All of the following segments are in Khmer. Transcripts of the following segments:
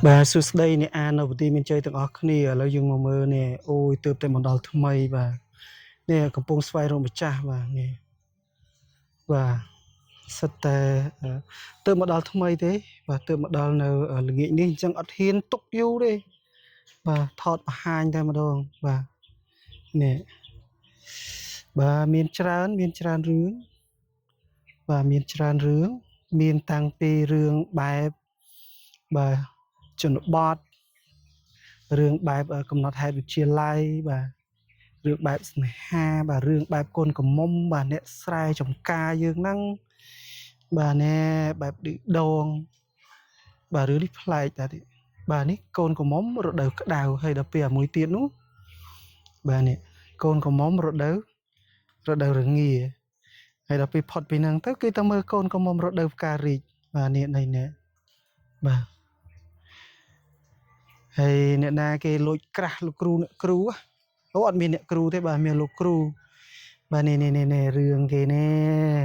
បាទសួស្តីអ្នកអាននៅប្រទេសមានជ័យទាំងអស់គ្នាឥឡូវយើងមកមើលនេះអូយទើបតែមកដល់ថ្មីបាទនេះកំពុងស្វែងរកម្ចាស់បាទនេះបាទសិតតែទើបមកដល់ថ្មីទេបាទទើបមកដល់នៅល្ងាចនេះអញ្ចឹងអត់ហ៊ានទុកយូរទេបាទថតបង្ហាញតែម្ដងបាទនេះបាទមានច្រើនរឿងបាទមានច្រើនរឿងមានតាំងពីរឿងបែបបាទជនបទរឿងបែបកំណត់ហេតុវិទ្យាល័យបាទរឿងបែបស្នេហាបាទរឿងបែបកូនកំមុំបាទអ្នកស្រែចំការយើងហ្នឹងបាទណែបែបឌឺដងបាទរឿងនេះប្លែកតាទេបាទនេះកូនកំមុំរដូវក្តៅហើយដល់ពេលអាមួយទៀតនោះបាទនេះកូនកំមុំរដូវរងាហើយដល់ពេលផុតពីហ្នឹងទៅគេទៅមើលកូនកំមុំរដូវផ្ការីកបាទនេះនេះបាទហើយអ្នកណាគេលួចក្រាស់លោកគ្រូអ្នកគ្រូអូអត់មានអ្នកគ្រូទេបាទមានលោកគ្រូបាទនេះនេះរឿងគេនេះ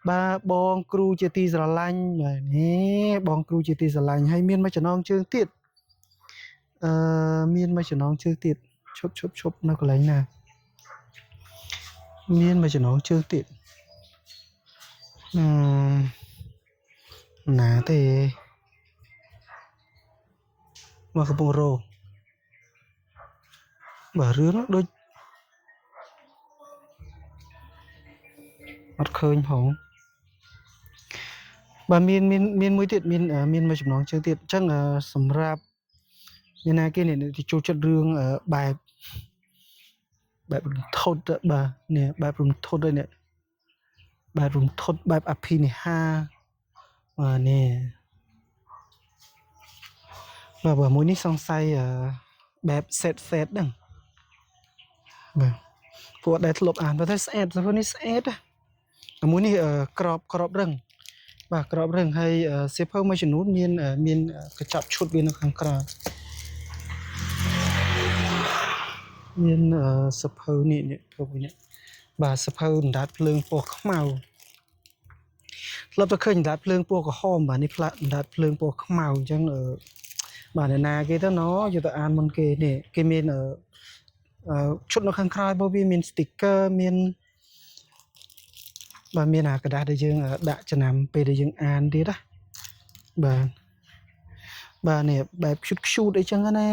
បាទបងគ្រូជាទីស្រឡាញ់បាទនេះបងគ្រូជាទីស្រឡាញ់ហើយមានមួយចំណងជើងទៀតមានមួយចំណងជើងទៀតឈប់នៅកន្លែងណាមានមួយចំណងជើងទៀតណាទេមកកំពុងរោបាទរឿងដូចអត់ឃើញផងបាទមានមួយទៀតមានមួយចំណងជើងទៀតអញ្ចឹងសម្រាប់មានណាគេនេះចូលចិត្តរឿងបែបរន្ធត់បាទនេះបែបរន្ធត់នេះបែបរន្ធត់បែបអភិនិហាបាទនេះបាទមួយនេះសង្ស័យបែបសេតហ្នឹងបាទពួកដែលធ្លាប់អានតែស្អាតសភៅនេះស្អាតណាមួយនេះក្របរឹងបាទក្របរឹងហើយសៀវភៅមួយចំនួនមានកញ្ចប់ឈុតវានៅខាងក្រៅមានសភៅនេះព្រោះនេះបាទសភៅអណ្ដាតភ្លើងពណ៌ខ្មៅធ្លាប់តែឃើញអណ្ដាតភ្លើងពណ៌ក្រហមបាទនេះផ្លាកអណ្ដាតភ្លើងពណ៌ខ្មៅអញ្ចឹងបាទអ្នកណាគេទៅណយកទៅអានមុនគេនេះគេមានឈុតនៅខាងក្រោយរបស់វាមាន sticker មានបាទមានអាក្រដាសដែលយើងដាក់ចំណាំពេលដែលយើងអានទៀតណាបាទបាទនេះបែបខ្ជូតអីចឹងណា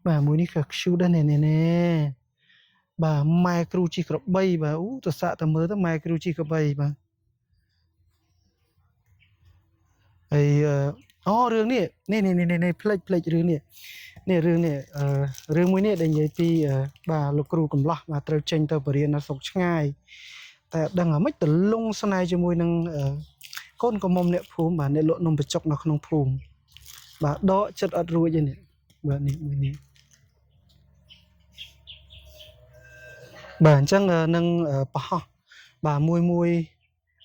បាទមួយនេះក៏ខ្ជូតដែរនេះបាទម៉ែគ្រូជីក្របីបាទអូទៅសាក់ទៅមើលទៅម៉ែគ្រូជីក្របីបាទហើយអូរឿងនេះនេះផ្លេចរឿងនេះនេះរឿងនេះរឿងមួយនេះដែលនិយាយពីបាទលោកគ្រូកំឡោះបាទត្រូវចេញទៅបរៀននៅស្រុកឆ្ងាយតែដឹងហ្មងទៅលងស្នេហ៍ជាមួយនឹងកូនកំមុំអ្នកភូមិបាទអ្នកលក់នំបញ្ចុកនៅក្នុងភូមិបាទដកចិត្តអត់រួចទេនេះបាទនេះមួយនេះបាទអញ្ចឹងនឹងប្រហោះបាទមួយ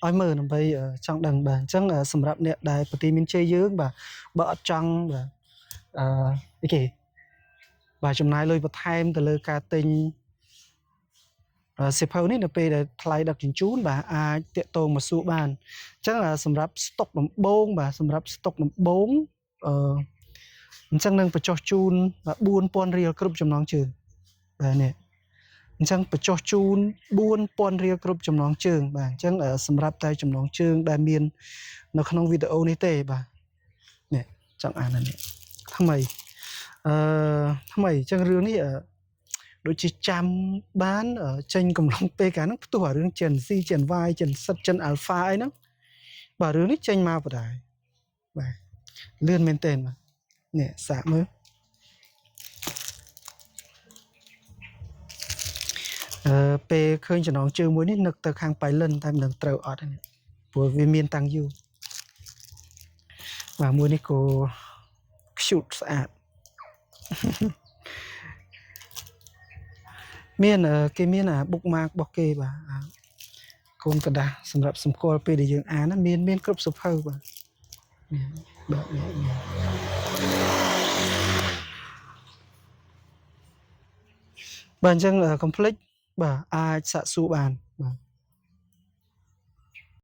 ឲ្យមើលដើម្បីចង់ដឹងបាទអញ្ចឹងសម្រាប់អ្នកដែលប្រទីមានជ័យយើងបាទបើអត់ចង់បាទអីគេបាទចំណាយលុយបន្ថែមទៅលើការទិញសៀវភៅនេះនៅពេលដែលថ្លៃដឹកជញ្ជូនបាទអាចតាក់ទងមកសួរបានអញ្ចឹងសម្រាប់ស្តុកដំបូងបាទសម្រាប់ស្តុកដំបូងអញ្ចឹងនឹងបញ្ចុះជូនបាទ4000រៀលគ្រប់ចំណងជើងបាទនេះអញ្ចឹងបញ្ចុះជូន4000រៀលគ្រប់ចំណងជើងបាទអញ្ចឹងសម្រាប់តែចំណងជើងដែលមាននៅក្នុងវីដេអូនេះទេបាទនេះចង់អាននេះថ្មីថ្មីអញ្ចឹងរឿងនេះដូចជាចាំបានចេញកំឡុងពេលកាលហ្នឹងផ្ទុះអារឿង Gen Z Gen Y Gen Z Gen Alpha អីហ្នឹងបាទរឿងនេះចេញមកបដែរបាទលឿនមែនទែនបាទនេះសាកមើលពេលឃើញចំណងជើងមួយនេះនឹកទៅខាងបៃលិនតែមិនដឹងត្រូវអត់ទេព្រោះវាមានតាំងយូរបាទមួយនេះក៏ខ្ជូតស្អាតមានគេមានអា bookmark របស់គេបាទកូនក្រដាសសម្រាប់សម្គាល់ពេលដែលយើងអានណាមានគ្រប់សៀវភៅបាទនេះបាទនេះបាទអញ្ចឹង complete បាទអាចសាកសួរបានបាទ